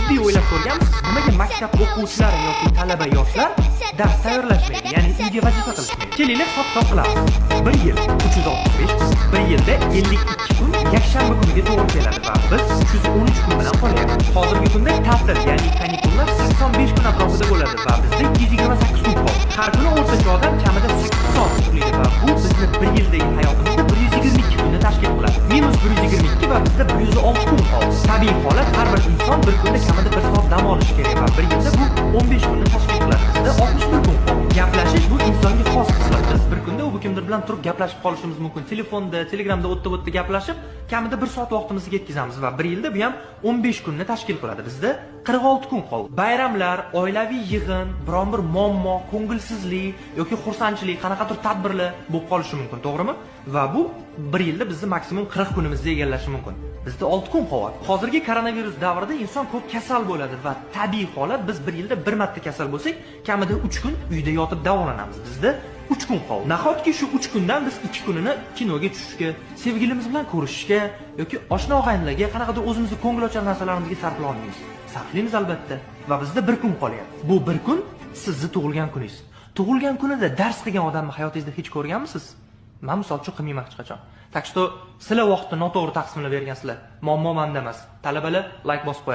Jiddiy o'ylab ko'rganmisiz, nimaga maktab o'quvchilari yoki talaba yoshlar dars tayyorlashmaydi, ya'ni uyga vazifa qilishmaydi? Kelinglar, hisob-kitob qilamiz. 1 yil 365 kun, 1 yilda 52 kun yakshanba kuniga to'g'ri keladi va biz 313 kun bilan qolyapmiz. Hozirgi kunda ta'til, ya'ni kanikullar 85 kun atrofida bo'ladi va bizda 228 kun qoldi. Har kuni o'rtacha odam kamida 8 soat uxlaydi va bu bizni 1 yildagi hayotimizda 122 kunni tashkil qiladi. Minus 122 va bizda 106 kun qoldi. Tabiiy holat, har bir inson bir kunda kamida 1 soat dam olishi kerak va bir yilda bu 15 kunni tashkil qiladi. Bizda 61 kun qoldi. Gaplashish bu insonga xos xislat. Biz bir kunda u kimdir bilan turib gaplashib qolishimiz mumkin. Telefonda, Telegramda o'tda-o'tda gaplashib, kamida 1 soat vaqtimizni ketkazamiz va bir yilda bu ham 15 kunni tashkil qiladi. Bizda 46 kun qoldi. Bayramlar, oilaviy yig'in, biron bir muammo, ko'ngilsizlik yoki xursandchilik, qanaqadir tadbirlar bo'lib qolishi mumkin, to'g'rimi? Va bu bir yilda bizni maksimum 40 kunimizni egallashi mumkin. Bizda 6 kun qolyapti. Hozirgi koronavirus davrida inson ko'p kasal bo'ladi va tabiiy holat, biz bir yilda bir marta kasal bo'lsak, kamida 3 kun uyda yotib davolanamiz. Bizda 3 kun qoldi. Nahotki shu 3 kundan biz 2 kunini kinoga tushishga, sevgilimiz bilan ko'rishishga yoki oshna og'aynilarga qanaqadir o'zimizni ko'ngilochar narsalarimizga sarflay olmaymiz? Sarflaymiz albatta. Va bizda bir kun qolyapti. Bu bir kun sizni tug'ilgan kuningiz. Tug'ilgan kunida dars qilgan odamni hayotingizda hech ko'rganmisiz? Men misol uchun qilmayman hech qachon. Так что sizlar vaqtni noto'g'ri taqsimlab bergansizlar. Muammo menda emas. Talabalar, layk bosib qo'yadi.